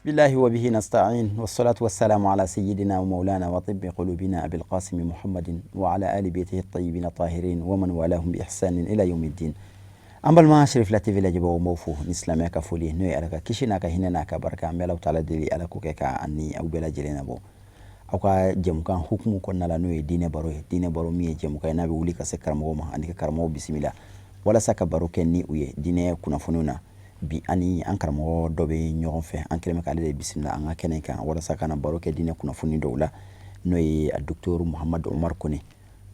الله وبه نستعين والصلاة والسلام على سيدنا ومولانا وطب قلوبنا أبي القاسم محمد وعلى آل بيته الطيبين الطاهرين ومن والاهم بإحسان إلى يوم الدين. An balima Cherifla TV lajɛbagaw, n b'aw fo ni silamɛya ka foli, n'o ye Ala ka kisi n'a ka hinɛ n'a ka barika. An bɛ Alahu taala deli, Ala k'o kɛ ka ani aw bɛɛ lajɛlen nabɔ aw ka jɛmukan hukumu kɔnɔna la, n'o ye diinɛ baro ye. Diinɛ baro min ye jɛmukan ye n'a bɛ wuli ka se karamɔgɔw ma ani ka karamɔgɔw bisimila walasa ka baro kɛ ni u ye diinɛ kunnafoniw na. Bi, ani an karamɔgɔ dɔ bɛ ɲɔgɔn fɛ, an kɛlen bɛ k'ale de bisimila an ka kɛnɛ kan walasa ka na baro kɛ diinɛ kunnafoni dɔw la, n'o ye docteur Muhamadu Umar Kone.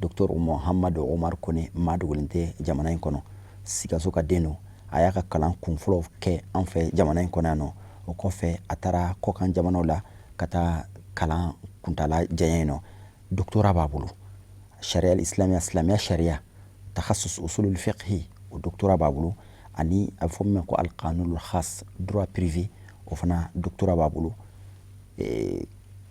Docteur Muhamadu Umar Kone, maa dogolen tɛ jamana in kɔnɔ. Sikaso ka den don. A y'a ka kalan kunfɔlɔ kɛ an fɛ jamana in kɔnɔ yan nɔ. O kɔfɛ, a taara kɔkan jamanaw la ka taa kalan kuntala janya yen nɔ. Doctorat b'a bolo sariya islamiya, silamɛya sariya, takhasus usulul fiqhi, o doctorat b'a bolo, ani a bɛ fɔ min ma ko alqanunul khas, droit privé, o fana doctorat b'a bolo.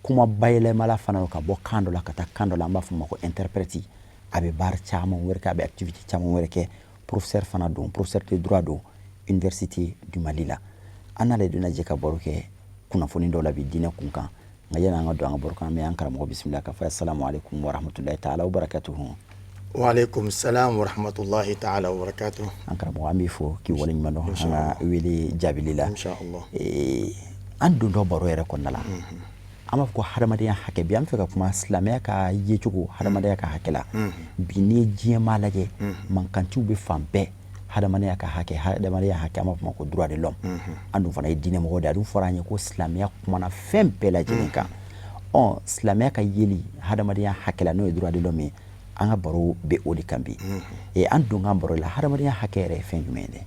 Kuma bayɛlɛmala fana ka bɔ kan dɔ la ka taa kan dɔ la, an b'a fɔ o ma ko interprète. A bɛ baara caman wɛrɛ kɛ, a bɛ activité caman wɛrɛ kɛ. Professeur fana don, professeur de droit don Université du Mali la. An n'ale de bɛna jɛ ka baro kɛ kunnafoni dɔw la bi diinɛ kun kan. Nka yanni an ka don an ka baro kan, an bɛ an karamɔgɔ bisimila ka fɔ: assalamu alaikum warahmatullahi taala wabarakatuhu. Waaleykum salam wa rahmatullahi ta'ala wa barakatuh. An karamɔgɔ, an b'i fo k'i waleɲuman dɔn an ka wele jaabili la. Inshallah. An dontɔ baro yɛrɛ kɔnɔna la, an b'a fɔ ko hadamadenya hakɛ. Bi, an bɛ fɛ ka kuma silamɛya ka yecogo hadamadenya ka hakɛ la. Bi, n'i ye diɲɛ maa lajɛ, mankantiw bɛ fan bɛɛ, hadamadenya ka hakɛ, hadamadenya hakɛ, an b'a fɔ ma ko droit de l'homme. An dun fana ye diinɛmɔgɔ de ye. A dun fɔra an ye ko silamɛya kumana fɛn bɛɛ lajɛlen kan. Ɔ, silamɛya ka yeli hadamadenya hakɛ la, n'o ye droit de l'homme ye, an ka baro bɛ o de kan bi. An don k'an baro la, hadamadenya hakɛ yɛrɛ ye fɛn jumɛn ye dɛ?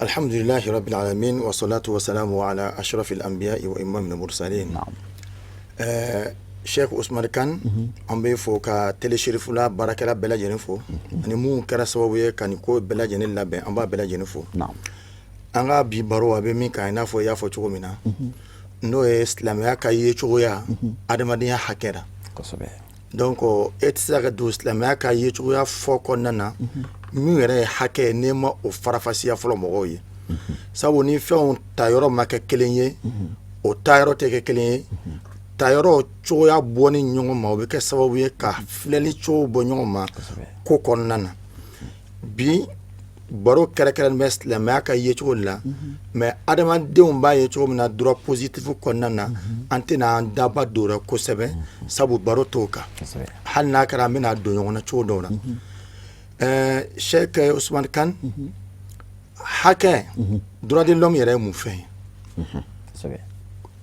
Alhamdulillahi rabbil alamin wa salatu wa salamu ala ashrafil anbiya wa imamil mursalin. Cheikh Ousmane Kane, an bɛ fo ka Télé Cherifla baarakɛla bɛɛ lajɛlen fo, ani mun kɛra sababu ye ka nin ko bɛɛ lajɛlen labɛn, an b'a bɛɛ lajɛlen fo. An ka bi baro a bɛ min kan, i n'a fɔ i y'a fɔ cogo min na, n'o ye silamɛya ka yecogoya adamadenya hakɛ la. Donc e tɛ se ka don silamɛya ka yecogoya fɔ kɔnɔna na min yɛrɛ ye hakɛ ye, n'e ma o farafasiya fɔlɔ mɔgɔw ye, sabu ni fɛnw ta yɔrɔ ma kɛ kelen ye, o ta yɔrɔ tɛ kɛ kelen ye, ta yɔrɔ cogoya bɔ ni ɲɔgɔn ma, o bɛ kɛ sababu ye ka filɛli cogo bɔ ɲɔgɔn ma ko kɔnɔna na. Bi baro kɛrɛkɛrɛn bɛ silamɛya ka yecogo la, mais adamadenw b'a ye cogo min na droit positif kɔnɔna na, an tɛna an daba don o kosɛbɛ, sabu baro t'o kan. Hali n'a kɛra an bɛna don ɲɔgɔn na cogo dɔw la. Cheikh Ousmane Kane, hakɛ, droit de l'homme yɛrɛ ye mun fɛn ye?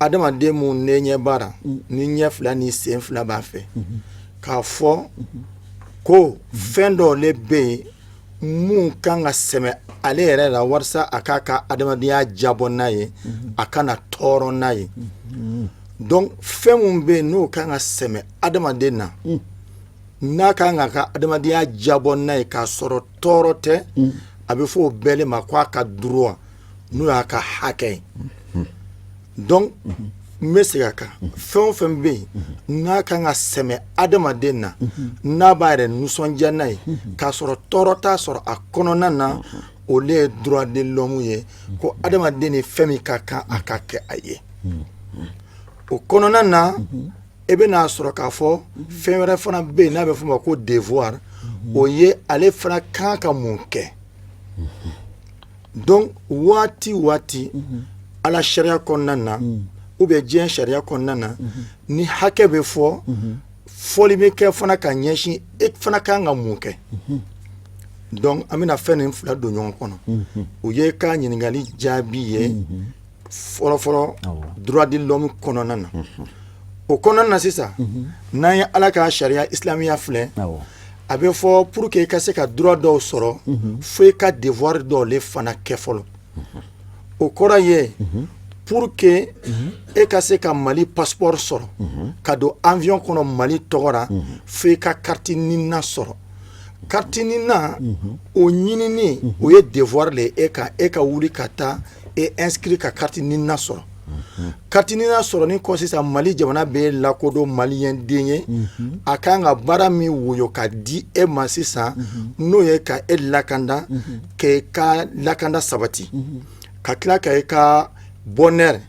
Adamaden mun ne ɲɛ baara ni ɲɛ fila ni sen fila b'a fɛ k'a fɔ ko fɛn dɔw le bɛ yen mun kan ka sɛmɛ ale yɛrɛ la walasa a k'a ka adamadenya jabɔ n'a ye, a kana tɔɔrɔ n'a ye. Donc fɛn mun bɛ yen n'o kan ka sɛmɛ adamaden na, n'a kan k'a ka adamadenya jabɔ n'a ye k'a sɔrɔ tɔɔrɔ tɛ, a bɛ fɔ o bɛɛ de ma ko a ka droit, n'o y'a ka hakɛ ye. Donc n bɛ segin a kan, fɛn o fɛn bɛ yen n'a kan ka sɛmɛ adamaden na, n'a b'a yɛrɛ nisɔndiya n'a ye k'a sɔrɔ tɔɔrɔ t'a sɔrɔ a kɔnɔna na, o de ye droit de l'homme ye, ko adamaden ni fɛn min ka kan a ka kɛ a ye. O kɔnɔna na, e bɛna'a sɔrɔ k'a fɔ fɛn wɛrɛ fana bɛ yen n'a bɛ f'o ma ko devoir. O ye ale fana kan ka mun kɛ. Donc waati waati, ala sariya kɔnɔna na ou bien diɲɛ sariya kɔnɔna na, ni hakɛ bɛ fɔ, fɔli bɛ kɛ fana ka ɲɛsin e fana kan ka mun kɛ. Donc an bɛna fɛn nin fila don ɲɔgɔn kɔnɔ. O ye ka ɲininkali jaabi ye fɔlɔfɔlɔ droit de l'homme kɔnɔna na. O kɔnɔna na sisan, n'an ye ala ka sariya islamiya filɛ, a bɛ fɔ pour que i ka se ka droit dɔw sɔrɔ, fo i ka devoir dɔw le fana kɛ fɔlɔ. O kɔrɔ ye, pour que e ka se ka Mali passeport sɔrɔ ka don avion kɔnɔ Mali tɔgɔ la, fo i ka carte NINA sɔrɔ. Carte NINA o ɲinini, o ye devoir le ye e kan, e ka wuli ka taa e inscrit ka carte NINA sɔrɔ. Carte NINA sɔrɔ kɔ sisan, Mali jamana bɛ lakodɔn malien den ye. A kan ka baara min woyo ka di e ma sisan, n'o ye ka e lakanda, k'e ka lakanda sabati, ka tila ka e ka Bonheur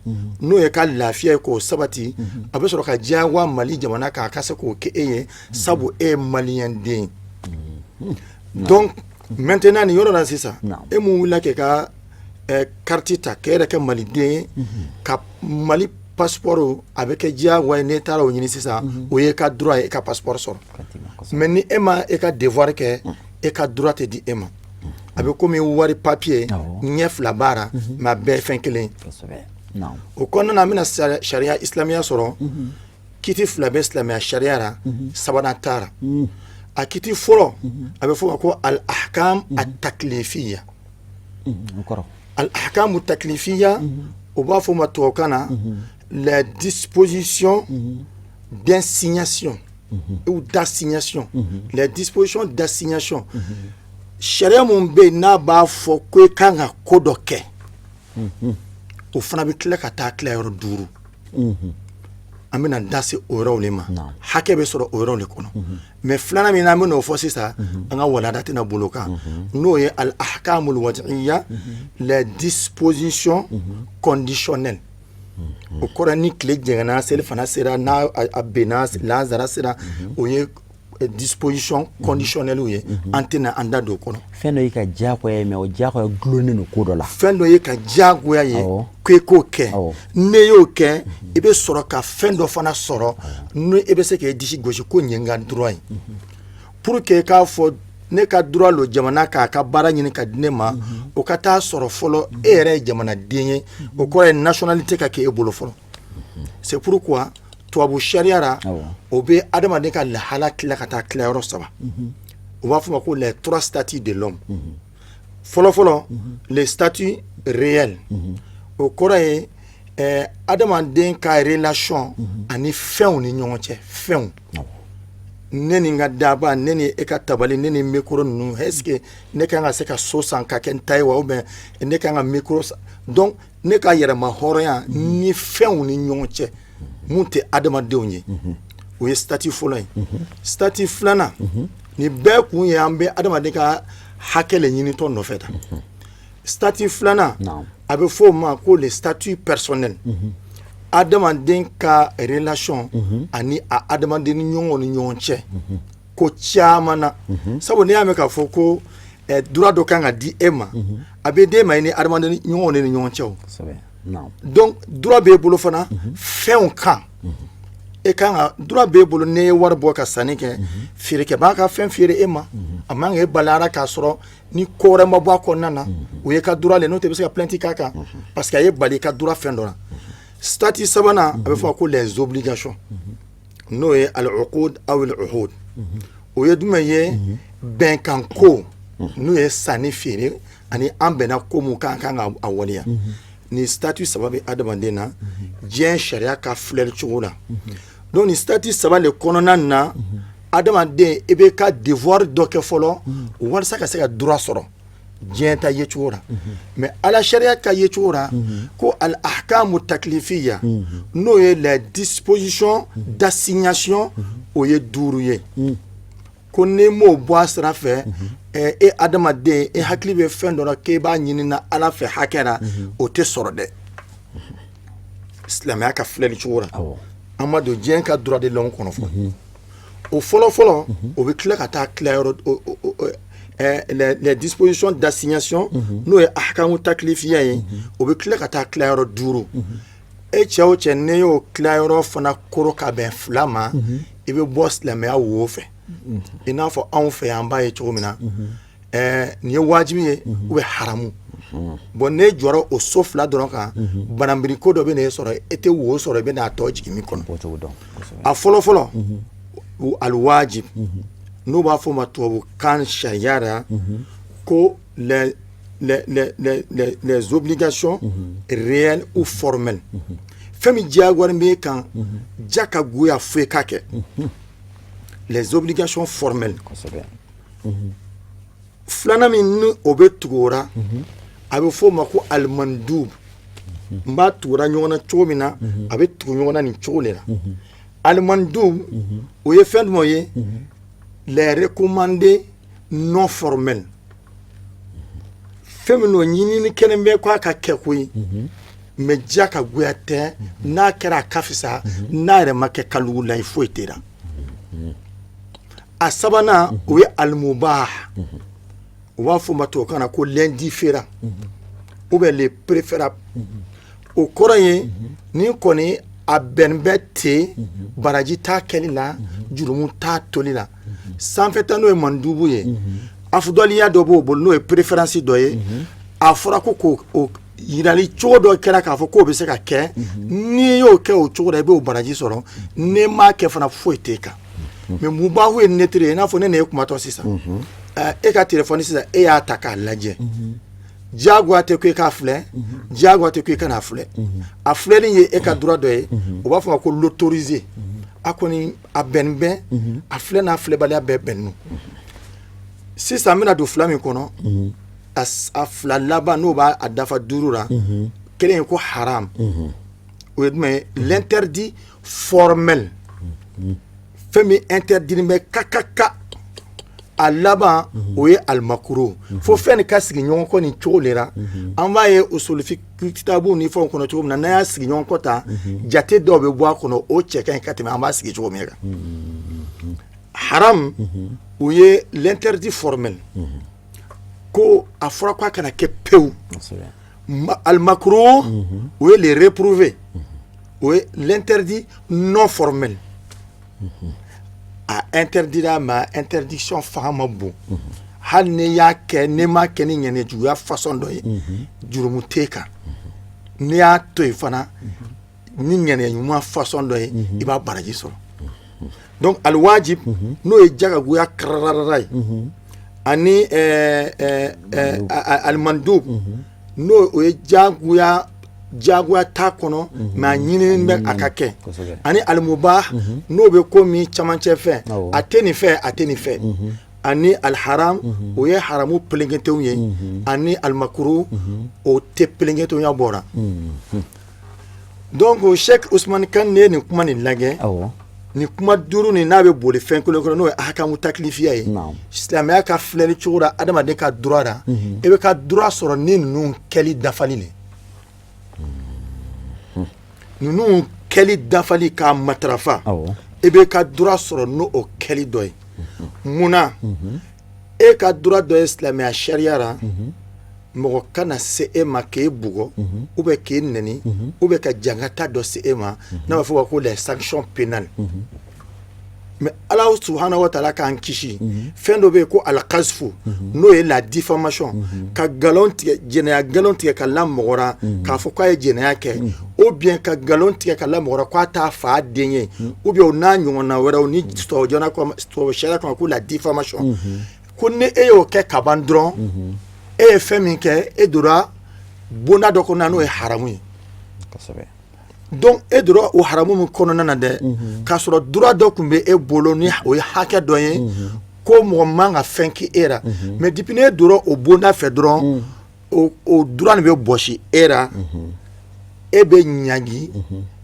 n'o ye ka lafiya ye k'o sabati, a bɛ sɔrɔ ka diyagoya Mali jamana kan a ka se k'o kɛ e ye, sabu e ye maliyɛn den ye. Donc maintenant, nin yɔrɔ la sisan, e mun wulila k'e ka carte ta k'e yɛrɛ kɛ maliden ye, ka Mali passeport, a bɛ kɛ diyagoya ye n'e taara o ɲini sisan, o ye ka droit ye, e ka passeport sɔrɔ. Mais ni e ma e ka devoir kɛ, e ka droit tɛ di e ma. A bɛ komi wari papier ɲɛ fila b'a la, mais a bɛɛ ye fɛn kelen ye. O kɔnɔna na, an bɛna sariya islamiya sɔrɔ. Kiti fila bɛ silamɛya sariya la, sabanan t'a la. A kiti fɔlɔ, a bɛ fɔ o ma ko al ahkam at taklifiya. Al ahkam taklifiya, o b'a fɔ o ma tubabukan na les dispositions d'insignation ou d'assignation, les dispositions d'assignation. Sariya mun bɛ yen n'a b'a fɔ ko i kan ka ko dɔ kɛ, o fana bɛ tila ka taa tila yɔrɔ duuru. An bɛna da se o yɔrɔw de ma. Hakɛ bɛ sɔrɔ o yɔrɔw de kɔnɔ. Mais filanan min n'an bɛna o fɔ sisan, an ka walanda tɛna bolo kan, n'o ye al ahkamul wad'iyya, les dispositions conditionnelles. O kɔrɔ, ni tile jɛngɛnna, seli fana sera, n'a a benna, lansara sera, o ye disposition conditionnelle ye. An tɛna an da don o kɔnɔ. Fɛn dɔ y'i ka diyagoya ye, mais o diyagoya gulonnen don ko dɔ la. Fɛn dɔ ye ka diyagoya ye ko e k'o kɛ, n'e y'o kɛ, i bɛ sɔrɔ ka fɛn dɔ fana sɔrɔ, n'o e bɛ se k'e disi gosi ko nin ye n ka droit ye. Pour que k'a fɔ ne ka droit lo, jamana k'a ka baara ɲini ka di ne ma, o ka taa sɔrɔ fɔlɔ e yɛrɛ ye jamanaden ye. O kɔrɔ ye nationalité ka kɛ e bolo fɔlɔ. C'est pourquoi tubabu sariya la, o bɛ adamaden ka lahala tila ka taa tilayɔrɔ saba. U b'a fɔ ma ko les trois statuts de l'homme. Fɔlɔ fɔlɔ, les statuts réels. O kɔrɔ ye adamaden ka relation ani fɛnw ni ɲɔgɔn cɛ. Fɛnw, ne ni n ka daba, ne ni e ka tabali, ne ni micro ninnu, est ce que ne kan ka se ka so san ka kɛ n ta ye wa, ou bien ne kan ka micro san? Donc ne ka yɛrɛma hɔrɔnya ni fɛnw ni ɲɔgɔn cɛ mun tɛ adamadenw ye, o ye statut fɔlɔ ye. Statut filanan, nin bɛɛ kun ye an bɛ adamaden ka hakɛ le ɲinitɔ nɔfɛ ta. Statut filanan, a bɛ fɔ o ma ko le statut personnel, adamaden ka relation ani a adamaden ni ɲɔgɔn ni ɲɔgɔn cɛ ko caman na. Sabu n'i y'a mɛn k'a fɔ ko droit dɔ kan ka di e ma, a bɛ d'e ma i ni adamaden ɲɔgɔnw ni ɲɔgɔn cɛ o. Donc droit b'e bolo fana fɛnw kan. E kan ka droit b'e bolo, n'e ye wari bɔ ka sanni kɛ, feerekɛbaa ka fɛn feere e ma, a man k'e balara k'a sɔrɔ ni ko wɛrɛ ma bɔ a kɔnɔna na. O ye ka droit le, n'o tɛ i bɛ se ka plainte k'a kan parce que a ye bali i ka droit fɛn dɔ la. Statut sabanan, a bɛ fɔ ko les obligations, n'o ye al uqud aw al uhud. O ye jumɛn ye? Bɛnkan ko, n'o ye sanni feere ani an bɛnna ko mun kan, kan ka a waleya. Nin statut saba bɛ adamaden na diɲɛ sariya ka filɛli cogo la. Donc nin statut saba de kɔnɔna na, adamaden, i bɛ ka devoir dɔ kɛ fɔlɔ walasa ka se ka droit sɔrɔ diɲɛ ta yecogo la. Mais ala sariya ka yecogo la, ko al ahkamu taklifiya, n'o ye les dispositions d'assignation, o ye duuru ye. Ko n'i m'o bɔ a sira fɛ, e adamaden, e hakili bɛ fɛn dɔ la k'e b'a ɲini na ala fɛ hakɛ la, o tɛ sɔrɔ dɛ, silamɛya ka filɛli cogo la. An ma don diɲɛ ka droit de l'homme kɔnɔ fɔlɔ. O fɔlɔ fɔlɔ, o bɛ tila ka taa tila yɔrɔ les dispositions d'assignation, n'o ye ahkamu taklifiya ye, o bɛ tila ka taa tila yɔrɔ duuru. E cɛ o cɛ, n'i y'o tila yɔrɔ fana koro ka bɛn fila ma, i bɛ bɔ silamɛya wo fɛ. I n'a fɔ anw fɛ yan, an b'a ye cogo min na, nin ye wajibi ye ou bien haramu. Bon, n'e jɔra o so fila dɔrɔn kan, bananbiri ko dɔ bɛ n'e sɔrɔ, e tɛ wo sɔrɔ, i bɛ n'a tɔ jigin min kɔnɔ. A fɔlɔ fɔlɔ, alwajib, n'u b'a fɔ o ma tubabukan sariya la ko les obligations réelles ou formelles. Fɛn min diyagoyalen b'e kan, ja ka goya fo i k'a kɛ, les obligations formelles. Filanan min ni o bɛ tugu o la, a bɛ fɔ o ma ko alimandub. N b'a tugura ɲɔgɔn na cogo min na, a bɛ tugu ɲɔgɔn na nin cogo de la. Alimandub, o ye fɛn jumɛn ye? Les recommandés non formels. Fɛn min don, ɲinini kɛlen bɛ k'a ka kɛ koyi. Mais diya ka goya tɛ, n'a kɛra a ka fisa, n'a yɛrɛ ma kɛ kalugulayi foyi tɛ la. A sabanan, o ye alimubah, u b'a fɔ o ma tubabukan na ko l'indifférent ou bien le préférable. O kɔrɔ ye ni kɔni a bɛn bɛ ten, baraji t'a kɛli la, jurumu t'a toli la. Sanfɛta, n'o ye mandubu ye, afudɔliya dɔ b'o bolo, n'o ye préférence dɔ ye. A fɔra ko k'o yirali cogo dɔ kɛra k'a fɔ k'o bɛ se ka kɛ. N'i y'o kɛ o cogo la, i b'o baraji sɔrɔ. N'i m'a kɛ fana, foyi t'e kan. Mais mubahu ye neutre ye. I n'a fɔ ne ye kumatɔ sisan, e ka téléphone sisan, e y'a ta k'a lajɛ, diyagoya tɛ ko e k'a filɛ, diyagoya tɛ ko e kan'a filɛ. A filɛli ye e ka droit dɔ ye, u b'a fɔ ma ko l'autorisé. A kɔni a bɛn bɛn, a filɛ n'a filɛbaliya bɛɛ bɛn. Sisan n bɛna don fila min kɔnɔ, a fila laban, n'o b'a a dafa duuru la, kelen ye ko haram. O ye jumɛn ye? L'interdit formel, fɛn min interdit bɛ kakaka. A laban, o ye alimakuru, fo fɛn nin ka sigi ɲɔgɔn kɔ nin cogo de la. An b'a ye usul kitabu ni fɛnw kɔnɔ cogo min na, n'an y'a sigi ɲɔgɔn kɔ tan, jate dɔw bɛ bɔ a kɔnɔ, o cɛ ka ɲi ka tɛmɛ an b'a sigi cogo min kan. Haram, o ye l'interdit formel, ko a fɔra ko a kana kɛ pewu. Alimakuru, o ye le réprouvé, o ye l'interdit non formel. A interdira, mais interdiction fanga ma bon. Hali n'i y'a kɛ, n'i m'a kɛ ni ŋɛniyajuguya façon dɔ ye, jurumu t'e kan. N'i y'a to yen fana ni ŋɛniya ɲuman façon dɔ ye, i b'a baraji sɔrɔ. Donc aliwajib, n'o ye jagagoya kararara ye, ani alimandub, n'o o ye jagoya, jagoya t'a kɔnɔ, mais a ɲinini bɛ a ka kɛ, ani alimubah, n'o bɛ ko min camancɛ fɛ, a tɛ nin fɛ, a tɛ nin fɛ, ani alharam, o ye haramu pelenketenw ye, ani alimakuru, o tɛ pelenketenw bɔra. Donc Cheikh Ousmane Kane ne ye nin kuma nin lajɛ, nin kuma duuru nin, n'a bɛ boli fɛn kelen kɔnɔ, n'o ye ahakamu takilifiya ye, silamɛya ka filɛli cogo la adamaden ka droit la. E bɛ ka droit sɔrɔ ni ninnu kɛli dafali le, ninnu kɛli dafali k'a matarafa, e bɛ ka droit sɔrɔ n'o o kɛli dɔ ye. Munna e ka droit dɔ ye silamɛya sariya la? Mɔgɔ kana se e ma k'e bugɔ ou bien k'e nɛni ou bien ka jangata dɔ se e ma, n'a b'a fɔ ma ko les sanctions pénales. Mais Ala subhanahu wa taala k'an kisi, fɛn dɔ bɛ yen ko alakasfu, n'o ye la diffamation, ka nkalon tigɛ, jɛnɛya nkalon tigɛ ka la mɔgɔ la k'a fɔ k'a ye jɛnɛya kɛ, ou bien ka nkalon tigɛ ka la mɔgɔ la k'a t'a fa den ye, ou bien o n'a ɲɔgɔnna wɛrɛw, ni tubabu jamana ko, tubabu sariya kɔnɔ, ko la diffamation. Ko ni e y'o kɛ ka ban dɔrɔn, e ye fɛn min kɛ, e donna bonda dɔ kɔnɔ, n'o ye haramu ye. Donc e donna o haramu min kɔnɔna na dɛ, k'a sɔrɔ droit dɔ tun bɛ e bolo, ni o ye hakɛ dɔ ye, ko mɔgɔ man ka fɛn k'i e la. Mais depuis n'e donna o bonda fɛ dɔrɔn, o droit nin bɛ bɔsi e la, e bɛ ɲangi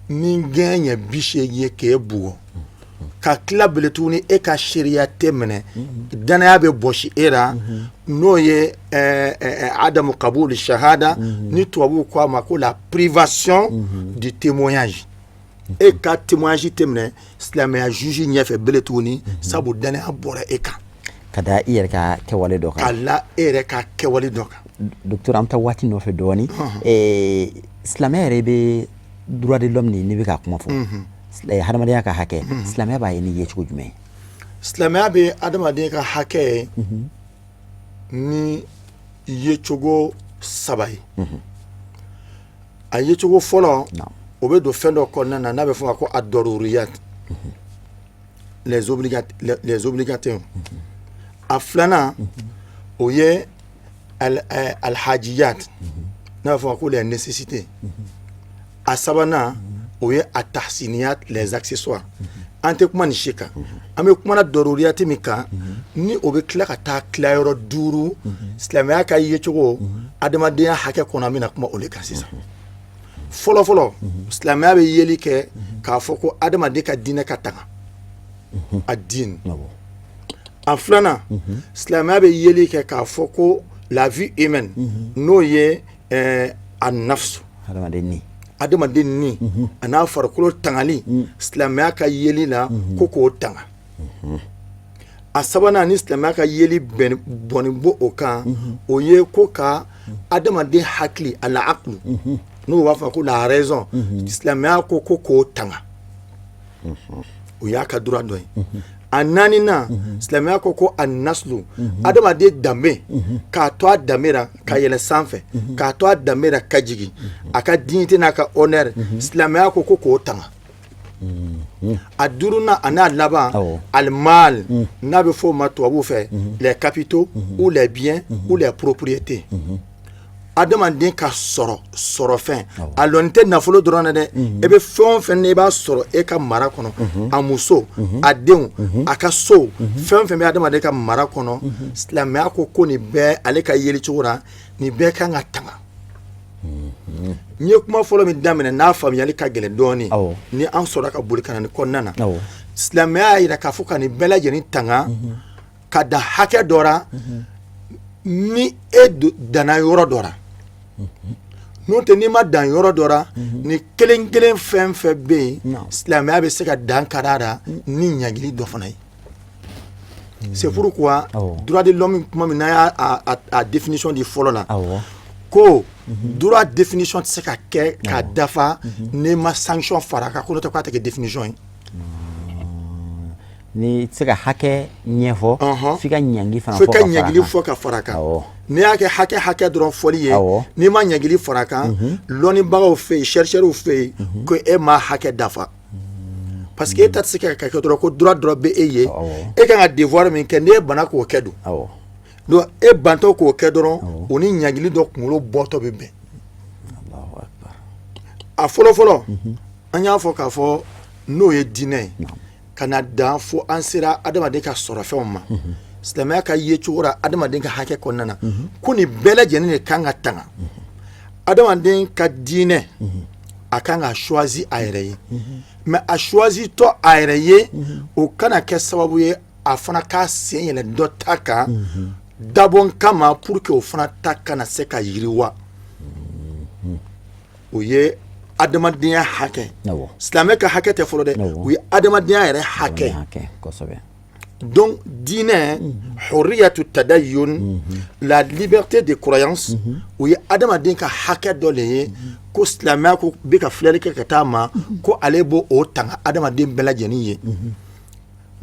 ni gɛn ɲɛ 80 ye k'e bugɔ, ka tila bele tuguni, e ka seereya tɛ minɛ, danaya bɛ bɔsi e la, n'o ye adamu kabul shahada, ni tubabuw ko a ma ko la privation du témoignage. E ka témoignage tɛ minɛ silamɛya juge ɲɛfɛ bele tuguni, sabu danaya bɔra e kan. Ka da i yɛrɛ ka kɛwale dɔ kan. Ka la e yɛrɛ ka kɛwale dɔ kan. Docteur, an bɛ taa waati nɔfɛ dɔɔni. Silamɛya yɛrɛ bɛ droit de l'homme nin, n'i bɛ ka kuma fɔ hadamadenya ka hakɛ, silamɛya b'a ye ni ye cogo jumɛn? Silamɛya bɛ adamaden ka hakɛ ye ni yecogo saba ye. A yecogo fɔlɔ, o bɛ don fɛn dɔ kɔnɔna na, n'a bɛ fɔ o ma ko ad-daruriyat, les obligations. A filanan, o ye alhajiyat, n'a bɛ fɔ o ma ko les nécessités. A sabanan, o ye a tahsiniyat, les accessoires. An tɛ kuma nin si kan. An bɛ kuma na daruriyati min kan, ni o bɛ tila ka taa tilayɔrɔ duuru silamɛya ka yecogo adamadenya hakɛ kɔnɔ, an bɛna kuma o de kan sisan. Fɔlɔ fɔlɔ, silamɛya bɛ yeli kɛ k'a fɔ ko adamaden ka diinɛ ka tanga, a diin. A filanan, silamɛya bɛ yeli kɛ k'a fɔ ko la vie humaine, n'o ye a nafsu. Adamaden ni. Adamaden ni a n'a farikolo tangali, silamɛya ka yeli la ko k'o tanga. A sabanan ni silamɛya ka yeli bɔnni bɔ o kan, o ye ko ka adamaden hakili, al aqlu, n'o b'a fɔ ko la raison, silamɛya ko ko k'o tanga, o y'a ka droit dɔ ye. A naaninan, silamɛya ko ko an naslu, adamaden danbe, k'a to a danbe la ka yɛlɛ sanfɛ, k'a to a danbe la ka jigin, a ka dignité n'a ka honneur, silamɛya ko ko k'o tanga. A duurunan a n'a laban, almal, n'a bɛ fɔ o ma tubabuw fɛ les capitaux ou les biens ou les propriétés, adamaden ka sɔrɔ, sɔrɔfɛn. A lɔni tɛ nafolo dɔrɔn na dɛ, e bɛ fɛn o fɛn n'i b'a sɔrɔ e ka mara kɔnɔ, a muso, a denw, a ka so, fɛn o fɛn bɛ adamaden ka mara kɔnɔ, silamɛya ko ko nin bɛɛ, ale ka yeli cogo la, nin bɛɛ kan ka tanga. N ye kuma fɔlɔ min daminɛ n'a faamuyali ka gɛlɛn dɔɔnin, ni an sɔrɔ ka boli ka na nin kɔnɔna na, silamɛya y'a jira k'a fɔ ka nin bɛɛ lajɛlen tanga ka dan hakɛ dɔ la, ni e danna yɔrɔ dɔ la. N'o tɛ, n'i ma dan yɔrɔ dɔ la, ni kelen kelen fɛn fɛn bɛ yen, silamɛya bɛ se ka dan kari a la ni ɲangili dɔ fana ye. C'est pourquoi droit de l'homme, kuma min n'an y'a a définition di fɔlɔ la, ko droit définition tɛ se ka kɛ ka dafa n'i ma sanction fara a kan, ko n'o tɛ k'a tɛ kɛ définition ye. Ni i tɛ se ka hakɛ ɲɛfɔ, f'i ka ɲangi fana. F'i ka ɲangili fɔ ka fara a kan. N'i y'a kɛ hakɛ hakɛ dɔrɔn fɔli ye, n'i ma ɲangili fara a kan, lɔnnibagaw fɛ yen, chercheurs fɛ yen, ko e ma hakɛ dafa, parce que e ta tɛ se ka kɛ dɔrɔn ko droit dɔrɔn bɛ e ye, e kan ka devoir min kɛ, n'e banna k'o kɛ dun, donc e bantɔ k'o kɛ dɔrɔn, o ni ɲangili dɔ kunkolo bɔtɔ bɛ bɛn. A fɔlɔ fɔlɔ, an y'a fɔ k'a fɔ n'o ye diinɛ ye, ka na dan fo an sera adamaden ka sɔrɔfɛnw ma, silamɛya ka ye cogo la adamaden ka hakɛ kɔnɔna na, ko nin bɛɛ lajɛlen de kan ka tanga. Adamaden ka diinɛ, a kan ka choisi a yɛrɛ ye, mais a choisi tɔ a yɛrɛ ye, o kana kɛ sababu ye a fana k'a sen yɛlɛ dɔ ta kan dabɔ kama pour que o fana ta kana se ka yiriwa. O ye adamadenya hakɛ, silamɛ ka hakɛ tɛ fɔlɔ dɛ, o ye adamadenya yɛrɛ hakɛ. Donc diinɛ, hurriyatu tadayyun, la liberté de croyance, o ye adamaden ka hakɛ dɔ le ye, ko silamɛya ko bɛ ka filɛli kɛ ka taa ma ko ale b'o o tanga adamaden bɛɛ lajɛlen ye.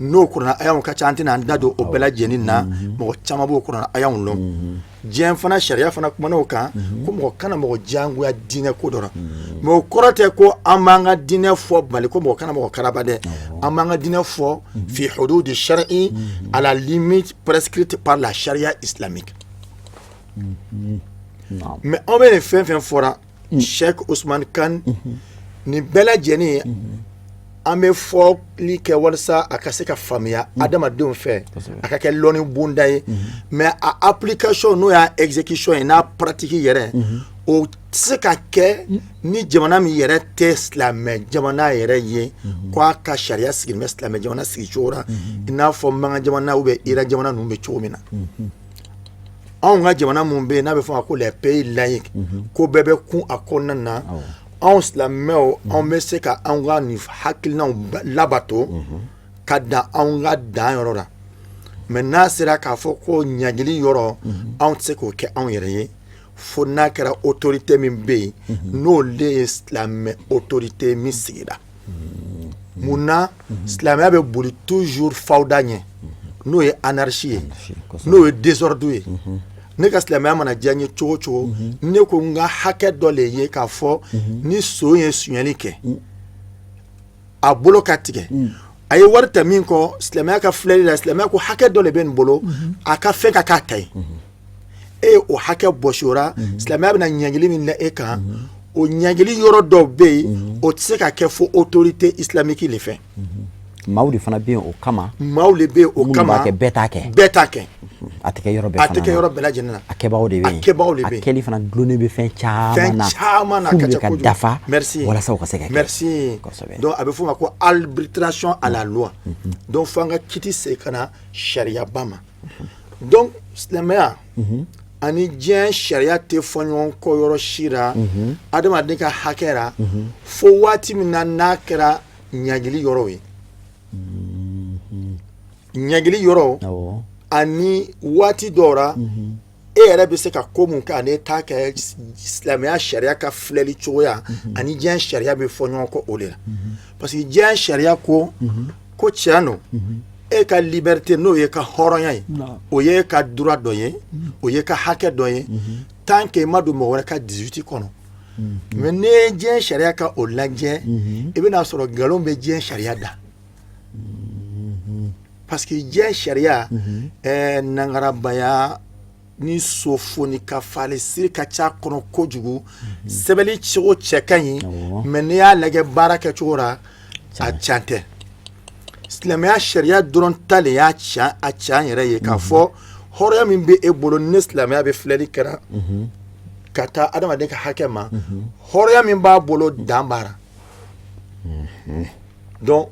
N'o kuranɛ ayaw ka ca, an tɛna an da don o bɛɛ lajɛlen na, mɔgɔ caman b'o kuranɛ ayaw lɔn. Diɲɛ fana sariya fana kumana o kan ko mɔgɔ kana mɔgɔ diyagoya diinɛ ko dɔ la, mais o kɔrɔ tɛ ko an b'an ka diinɛ fɔ bali ko mɔgɔ kana mɔgɔ karaba dɛ. An b'an ka diinɛ fɔ fi hududi shar'i, à la limite prescrite par la charia islamique. Mais anw bɛ nin fɛn fɛn fɔra, Cheikh Ousmane Kane, nin bɛɛ lajɛlen, an bɛ fɔli kɛ walasa a ka se ka faamuya adamadenw fɛ, a ka kɛ lɔnni bonda ye, mais a application, n'o y'a exécution ye, n'a pratique yɛrɛ, o tɛ se ka kɛ ni jamana min yɛrɛ tɛ silamɛ jamana yɛrɛ ye, ko a ka sariya sigilen bɛ silamɛ jamana sigi cogo la, i n'a fɔ Makan jamana ou bien Iran jamana ninnu bɛ cogo min na. Anw ka jamana mun bɛ yen n'a bɛ fɔ o ma ko les pays laïcs, ko bɛɛ bɛ kun a kɔnɔna na, anw silamɛw, anw bɛ se ka anw ka nin hakilinaw labato ka dan anw ka dan yɔrɔ la, mais n'a sera k'a fɔ ko ɲangili yɔrɔ, anw tɛ se k'o kɛ anw yɛrɛ ye, fo n'a kɛra autorité min bɛ yen, n'o de ye silamɛ autorité min sigira. Mun na silamɛya bɛ boli toujours fawda ɲɛ, n'o ye anarchie ye, n'o ye désordre ye? Ne ka silamɛya mana diya n ye cogo o cogo, ne ko n ka hakɛ dɔ le ye k'a fɔ ni son ye sonyali kɛ, a bolo ka tigɛ, a ye wari ta min kɔ, silamɛya ka filɛli la, silamɛya ko hakɛ dɔ le bɛ nin bolo, a ka fɛn ka k'a ta ye. E ye o hakɛ bɔsi o la, silamɛya bɛna ɲangili min da e kan, o ɲangili yɔrɔ dɔw bɛ yen, o tɛ se ka kɛ fo autorité islamique le fɛ. Maaw de fana bɛ yen o kama. Maaw de bɛ yen o minnu kama. B'a kɛ, bɛɛ t'a kɛ. Bɛɛ t'a kɛ. A tɛ kɛ yɔrɔ bɛɛ. A fana tɛ kɛ na. Yɔrɔ bɛɛ lajɛlen na. A kɛbagaw de bɛ yen. A kɛbagaw de a bɛ yen. Kɛli fana dulonnen bɛ fɛn caman fɛn na caman na, a f'u ka de ca ka kojugu. dafa Merci. walasa u ka se ka kɛ. Merci. Donc a bɛ f'o ma ko arbitration à la loi. Donc fo an ka kiti segin ka na sariyaba ma. Donc silamɛya Ani diɲɛ sariya tɛ fɔ ɲɔgɔn kɔ yɔrɔ si la adamaden ka hakɛ la, fo waati min na n'a kɛra ɲangili yɔrɔ ye, ɲangili yɔrɔ ani waati dɔw la e yɛrɛ bɛ se ka ko mun kɛ ani e t'a kɛ. Silamɛya sariya ka filɛli cogoya ani diɲɛ sariya bɛ fɔ ɲɔgɔn kɔ o de la, parce que diɲɛ sariya ko tiɲɛ don, e ka liberté, n'o ye ka hɔrɔnya ye, o ye ka droit dɔ ye, o ye ka hakɛ dɔ ye, tant que i ma don mɔgɔ wɛrɛ ka 18 kɔnɔ. Mais n'i ye diɲɛ sariya ka o lajɛ, i bɛna sɔrɔ nkalon bɛ diɲɛ sariya da, parce que diɲɛ sariya nangarabaya ni sofoni ka falisiri ka ca kɔnɔ kojugu. Sɛbɛnni cogo cɛ ka ɲi, mais n'i y'a lajɛ baara kɛcogo la, a can tɛ. Silamɛya sariya dɔrɔn ta de y'a can, a can yɛrɛ ye k'a fɔ hɔrɔnya min bɛ e bolo, ni silamɛya bɛ filɛli kɛra ka taa adamaden ka hakɛ ma, hɔrɔnya min b'a bolo, dan b'a la. Donc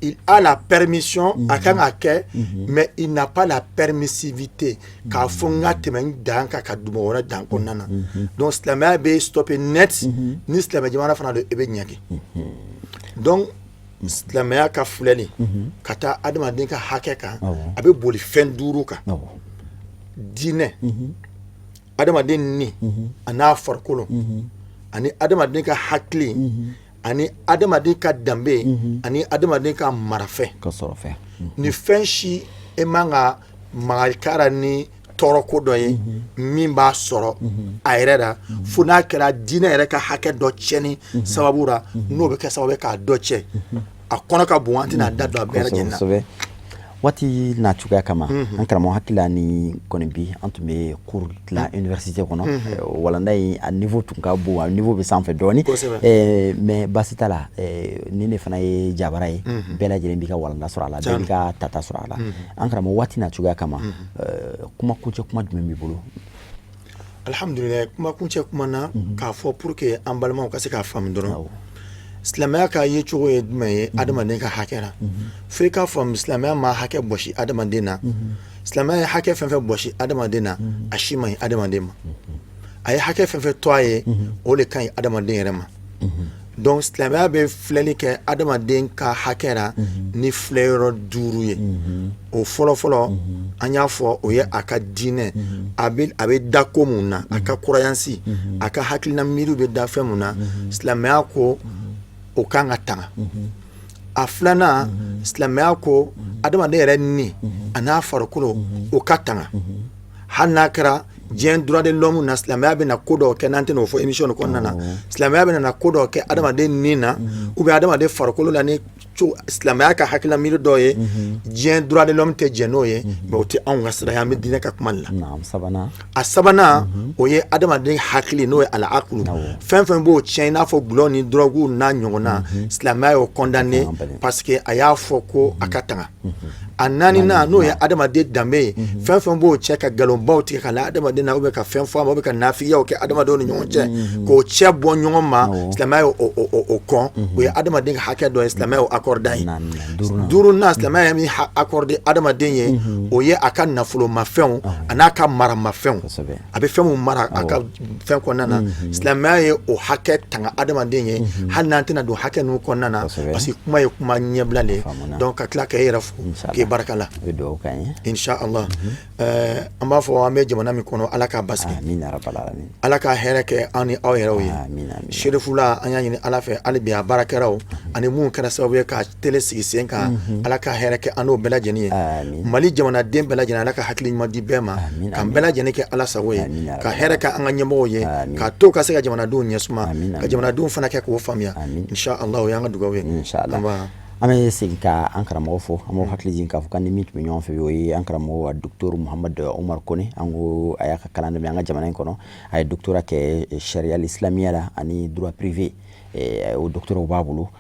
il a la permission, a kan ka kɛ, mais il n'a pas la permissivité k'a fɔ n ka tɛmɛ n dan kan ka don mɔgɔ wɛrɛ dan kɔnɔna na. Donc silamɛya bɛ stopper net. Ni silamɛ jamana fana don, i bɛ ɲangi. Donc silamɛya ka filɛli ka taa adamaden ka hakɛ kan, a bɛ boli fɛn duuru kan: diinɛ, adamaden ni a n'a farikolo, ani adamaden ka hakili, ani adamaden ka danbe, ani adamaden ka marafɛn. Ka sɔrɔ fɛn. Ni fɛn si e man ka magali ni tɔɔrɔko dɔ ye min b'a sɔrɔ a yɛrɛ la, fo n'a kɛra diinɛ yɛrɛ ka hakɛ dɔ tiɲɛni sababu la, n'o bɛ kɛ sababu ye k'a dɔ tiɲɛ. A kɔnɔ ka bon, an tɛna da don a bɛɛ lajɛlen na. Kosɛbɛ. Waati n'a cogoya kama, an karamɔgɔ, hakili la ni kɔni bi an tun bɛ cours la université kɔnɔ. Walanda in a niveau tun ka bon, a niveau bɛ sanfɛ dɔɔni, mais baasi t'a la. Ni ne fana ye jabara ye, bɛɛ lajɛlen b'i ka walanda sɔrɔ a la, bɛɛ b'i ka tata sɔrɔ a la. An karamɔgɔ, waati n'a cogoya kama, kuma kuncɛ kuma jumɛn b'i bolo? Alhamdulilayi, kuma kuncɛ kuma na, k'a fɔ pour que an balimaw ka se k'a faamu dɔrɔn, silamɛya ka ye cogo ye jumɛn ye adamaden ka hakɛ la. Fo i k'a faamu, silamɛya ma hakɛ bɔsi adamaden na. Silamɛya ye hakɛ fɛn fɛn bɔsi adamaden na, a si ma ɲi adamaden ma. A ye hakɛ fɛn fɛn to a ye, o de ka ɲi adamaden yɛrɛ ma. Donc silamɛya bɛ filɛli kɛ adamaden ka hakɛ la ni filɛyɔrɔ duuru ye. O fɔlɔfɔlɔ, an y'a fɔ, o ye a ka diinɛ, a bɛ da ko mun na, a ka croyance, a ka hakilina miiri bɛ da fɛn mun na, silamɛya ko o kan ka tanga. A filanan, silamɛya ko adamaden yɛrɛ ni a n'a farikolo, o ka tanga, hali n'a kɛra diɲɛ droit de l'homme na. Silamɛya bɛna ko dɔw kɛ, n'an tɛna o fɔ émission kɔnɔna na. Silamɛya bɛna na ko dɔw kɛ adamaden ni na ou bien adamaden farikolo la ni silamɛya ka hakilina miiri dɔw ye, diɲɛ droit de l'homme tɛ jɛn n'o ye, mais o tɛ anw ka sira ye, an bɛ diinɛ ka kuma de la. Sabanan? A sabanan, o ye adamaden hakili, n'o ye al-aqlu. Fɛn fɛn b'o tiɲɛ, i n'a fɔ gulɔ ni drogue n'a ɲɔgɔnna, silamɛya y'o condamné, parce que a y'a fɔ ko a ka tanga. A naaninan, n'o ye adamaden danbe ye, fɛn fɛn b'o cɛ ka nkalonbaw tigɛ ka la adamaden na, ou bien ka fɛn fɔ a ma, ou bien ka nafigiyaw kɛ adamadenw ni ɲɔgɔn cɛ k'o cɛ bɔ ɲɔgɔn ma, silamɛya y'o o kɔn. O ye adamaden ka hakɛ dɔ ye, silamɛya y'o accordé a ye. Duurunan, silamɛya ye min accordé adamaden ye, o ye a ka nafolomafɛnw a n'a ka maramafɛnw, a bɛ fɛn mun mara a ka fɛn kɔnɔna na, silamɛya ye o hakɛ tanga adamaden ye, hali n'an tɛna don hakɛ ninnu kɔnɔna na, parce que kuma ye kuma ɲɛbila de ye. Donc ka tila k'e yɛrɛ fo k'e barika la. Insha Allah, an b'a fɔ an bɛ jamana min kɔnɔ, Ala k'a basigi, Ala ka hɛrɛ kɛ an ni aw yɛrɛw ye. Serifula, an y'a ɲini Ala fɛ hali bi, a baarakɛlaw ani mun kɛra sababu ye ka télé sigi sen kan, Ala ka hɛrɛ kɛ an n'o bɛɛ lajɛlen ye. Mali jamanaden bɛɛ lajɛlen, Ala ka hakili ɲuman di bɛɛ ma, k'an bɛɛ lajɛlen kɛ Ala sago ye, ka hɛrɛ kɛ an ka ɲɛmɔgɔw ye, k'a to ka se ka jamanadenw ɲɛsuma, ka jamanadenw fana kɛ k'o faamuya. Insha Allah, o y'an ka dugawu ye. An bɛ segin ka an karamɔgɔ fo. An b'aw hakili jigin k'a fɔ ni min tun bɛ ɲɔgɔn fɛ, o ye an karamɔgɔ docteur Muhamadu Umar Kone. An ko a y'a ka kalan daminɛ an ka jamana in kɔnɔ. A ye doctorat kɛ sariya silamɛya la ani droit privé, o doctorat b'a bolo.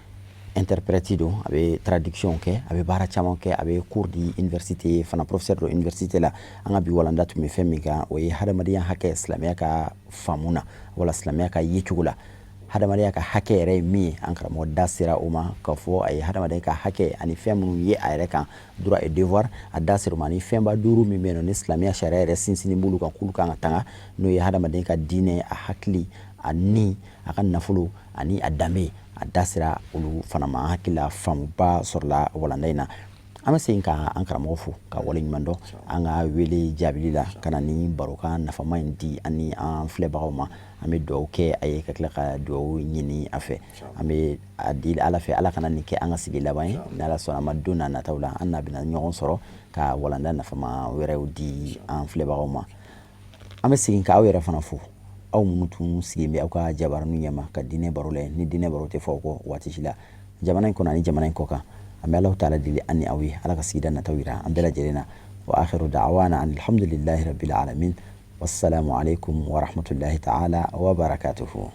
Interprète don, a bɛ traduction kɛ, a bɛ baara caman kɛ, a bɛ cours di université fana, professeur don université la. An ka bi walanda tun bɛ fɛn min kan, o ye hadamadenya hakɛ silamɛya ka faamu na, wala silamɛya ka yecogo la. Hadamadenya ka hakɛ yɛrɛ ye min ye, an karamɔgɔ da sera o ma k'a fɔ a ye hadamaden ka hakɛ ani fɛn minnu ye a yɛrɛ kan, droit et devoir. A da sera o ma ni fɛnba duuru min bɛ yen nɔ ni silamɛya sariya yɛrɛ sinsinni b'olu kan k'olu kan ka tanga, n'o ye hadamaden ka diinɛ, a hakili, a ni, a ka nafolo ani a danbe. A da sera olu fana ma. An hakili la faamuba sɔrɔla walanda in na. An bɛ segin ka an karamɔgɔ fo ka waleɲuman dɔn an ka wele jaabili la ka na ni barokan nafama in di ani an filɛbagaw ma. An bɛ dugawu kɛ a ye ka tila ka dugawu ɲini a fɛ. An bɛ a deli Ala fɛ, Ala kana nin kɛ an ka sigi laban ye. Ni Ala sɔnna a ma, don n'a nataw la, an n'a bɛna ɲɔgɔn sɔrɔ ka walanda nafama wɛrɛw di an filɛbagaw ma. An bɛ segin ka aw yɛrɛ fana fo, aw minnu tun sigilen bɛ aw ka jabaraninw ɲɛma ka diinɛ baro lajɛ. Ni diinɛ baro tɛ fɔ aw kɔ waati si la, jamana in kɔnɔ ani jamana in kɔ kan. An bɛ Alahu taala deli an ni aw ye, Ala ka sigida nataw yira an bɛɛ lajɛlen na. Wa akhiru da'wana alhamdulillahi rabbil alamin, wassalamu alaikum wa rahmatullahi ta'ala wa barakatuhu.